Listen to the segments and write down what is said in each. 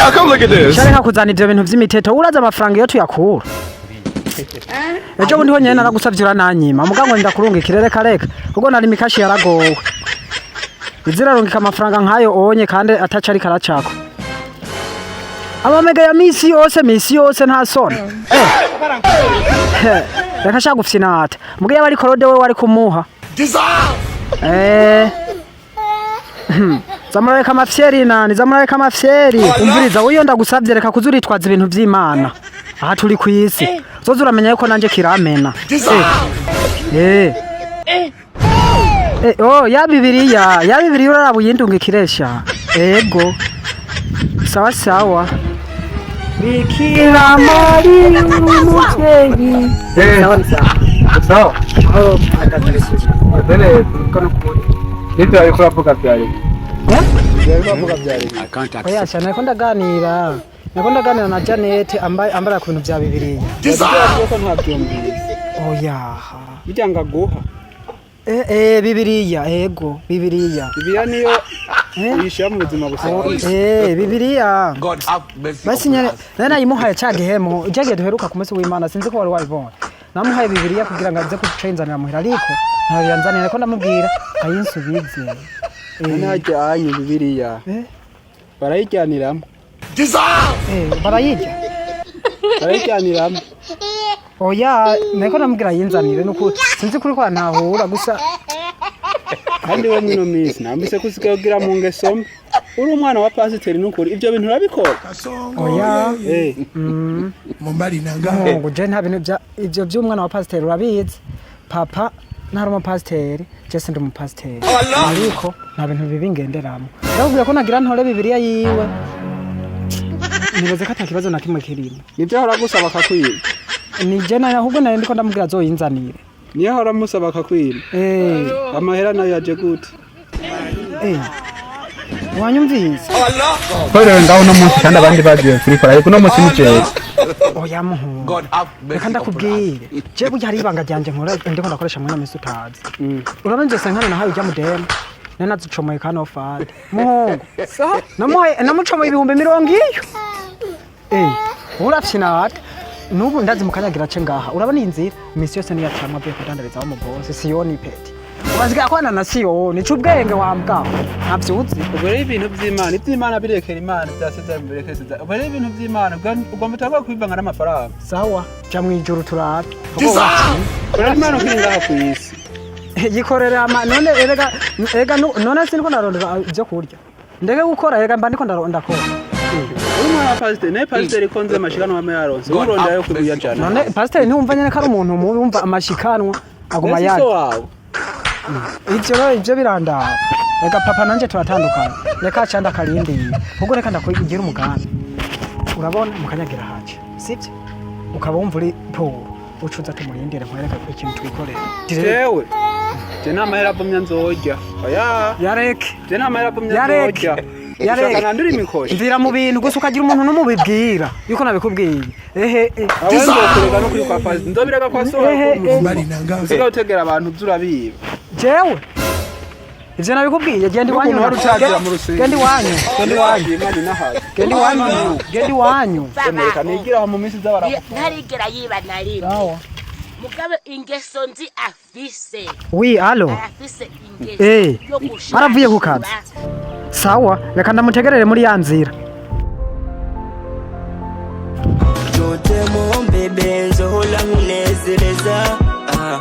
Y'all come look at this. Shareka kuzana ivyo bintu vy'imiteto, uraza amafaranga iyo tuyakura. Ejo bundi ho nyene naragusavye urananyima, muga ngo ndakurungikire, reka reka, kuko nari mikashi yaragowe. Izirarungika amafaranga nkayo onye kandi ataca ariko aracako. Amamega ya misi yose misi yose nta soni. Eh. Reka shaka gufyinata. Muga yaba ari Korode we wari kumuha. Eh. Zamurareka amafyeri nani, zamurareka amafyeri. Umviriza wiyo ndagusavye reka kuzuritwaza ibintu vy'Imana. Aha turi kw'isi. Zoza uramenya yuko nanje kiramena. Eh. Eh. Eh, oh, ya Bibiliya, ya Bibiliya uraraba uyindungikire. Ego. Sawa sawa. Bikira Mariya umuvyeyi. Sawa sawa. Sawa. Oh, Dele, kono kuri. nibyo ariko uravuga byari. Eh? Ibyo ariko uravuga byari. Oya cyane nariko ndaganira na Janet ambaye ambara ku bintu vya Bibiliya. Ibyo ko ntabyumvise. Oya. Bijya ngo aguha. Eh eh Bibiliya, ego, Bibiliya. Bibiliya niyo Eh? uyishyira mu buzima busanzwe. Eh, Bibiliya. God have mercy Basi upon nyene us. nari nayimuhaye ca gihemo, ca gihe duheruka ku munsi w'Imana sinzi ko wari wabibonye. Namuhaye Bibiliya kugira ngo aze kucenзanira muhira ariko ntayo yanzanira ko ndamubwira ayinsubize. None hajyanye Bibiliya. Eh? Barayijyaniramo. Eh, barayirya. Barayijyaniramo. Oya, nariko ndamubwira ayinzanire nuko sinzi kuri ko ntahura gusa. Kandi we mwino minsi nambise ko usigaye ugira mu ngeso mbi. Uri umwana wa pasiteri n'ukuri ibyo bintu urabikora. Oya. Eh, Mobali na nga. Mungu je nta bintu bya ivyo by'umwana wa pasiteri urabizi. Papa ntari umupasiteri, je sindi umupasiteri. Ariko nta bintu bibi ngenderamo. Ndakubwira ko nagira ntore Bibiliya yiwe. Nibaze ko ata kibazo na kimwe kirimo. Nibyo ahora agusaba akakwiba. Ni je nayo ahubwo nari ndiko ndamubwira azoyinzanire. Niyo ahora amusaba akakwiba. Eh, Amahera nayo yaje gute? eh. Wanyumvise? Rero ngaho uno munsi kandi abandi bagiye kurikora ariko uno munsi ni jewe. Oya muhungu. God have Reka mercy upon us. ndakubwire. Je burya hari ibanga ryanje nkora ndiko ndakoresha mwene misi utazi. Urabona inzo senkano nahaye ujya mudemu. Nari nazicomoye kano fade. Muhungu. Namuhaye namucomoye 20,000 iyo. Eh, urafyinata. Nubu ndazi mukanyagira ce ngaha. Urabona iyi nzira? Misi yose niyo acamwa avuye kudandariza wa mubosi Siyoni peti. Ubasigaye akwana na Siyoni, ca ubwenge wa mbwa. Ntavyuzi. Ubwo rero ibintu by'Imana, iby'Imana birekera Imana, bya Sezari birekere Sezari. Ubwo rero ibintu by'Imana ugomba utangwa kubivanga n'amafaranga. Sawa, ja mwijuru turabe. Urari Imana ukiri ngaha ku isi. Yikorera ama none erega erega none siniko ndarondera ibyo kurya. Ndege gukora erega mba ndiko ndaronda kora. Uri umwana wa pasiteri, nawe pasiteri ko nzi amashikanwa amwe yaronse. God Urondera have yo kuyajana. None pasiteri ntiwumva nyene ko ari umuntu mubi wumva amashikanwa aguma Mbese so yarya. wawe. Ivyo rero ivyo birandaba. Reka papa nanje turatandukanye. Reka ca ndakarindiye. Ubwo reka ndakugira umugambi. Urabona mukanyagira haje. Sivyo? Ukaba wumva uri poor. Ucuza tumurindire nkwereke ikintu twikorera. Jewe. Je nta mahera avumye nzorya. Oya. Yareke. Je nta mahera avumye Yareke. nzorya. Yareke. Ushaka nandure imikoshi. Mvira mu bintu gusa ukagira umuntu n'umubibwira yuko nabikubwiye. Ehe eh. Awe nzokurega no kuri kwa pasiteri. Nzobirega kwa so wawe. Ehe, eh. Mobali na nga. Usigaye utegera abantu uza urabiba. Jewe ivyo nabikubwiye genda iwanyu. N'ukuntu wari ucagira mu rusengero. Genda iwanyu. Genda iwanyu. Imana inahaye. Genda iwanyu. Genda iwanyu. Reka nigire aho mu minsi z'abaramu. Ntarigera yiba na rimwe. Sawa. Mugabe ingeso nzi afise, Oui, allo. arafise ingeso Eh, yo gushaka. Aravuye ku kazi. Sawa, reka ndamutegerere muri ya nzira. Jotemo bebe nzohola nkunezereza ah.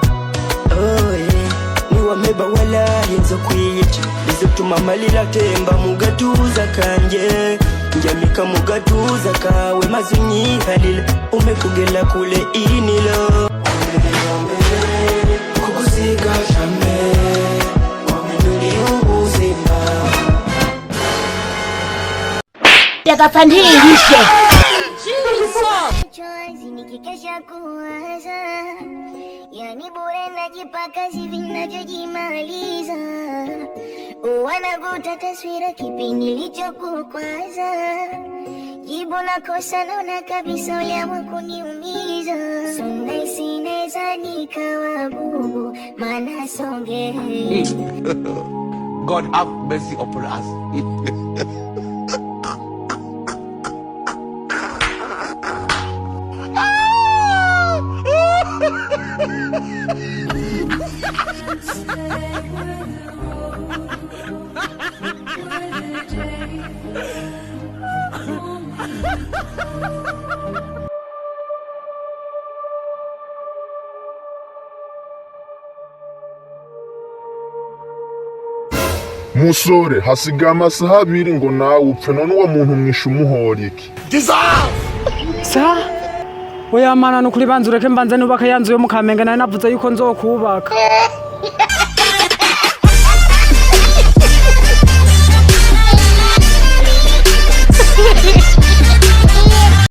Oh, yeah. Niwameba walahi nzokwiyica bizotuma amalira atemba mu gatuza kanje njamika mu gatuza kawe maze unyihalile umekugela kule inilo kukusiga jamais waminduriye ubuzima. Ndagapfa ntiyihishe. Chozi nikikesha kuwaza, yani bure najipa kazi vinavyojimaliza. Wanavuta taswira kipi nilichokukwaza, jibu nakosa, naona kabisa uliamua kuniumiza. Sunday sinaweza nikawa bubu, maana songe God have mercy upon us. Musore, hasigaye amasaha 2 ngo nawe upfe. None uwo muntu mwishe umuhora iki? Sa oya mana, nukuri banza ureke mbanze nubaka ya nzu yo mu Kamenge. Nari navuze yuko nzokubaka.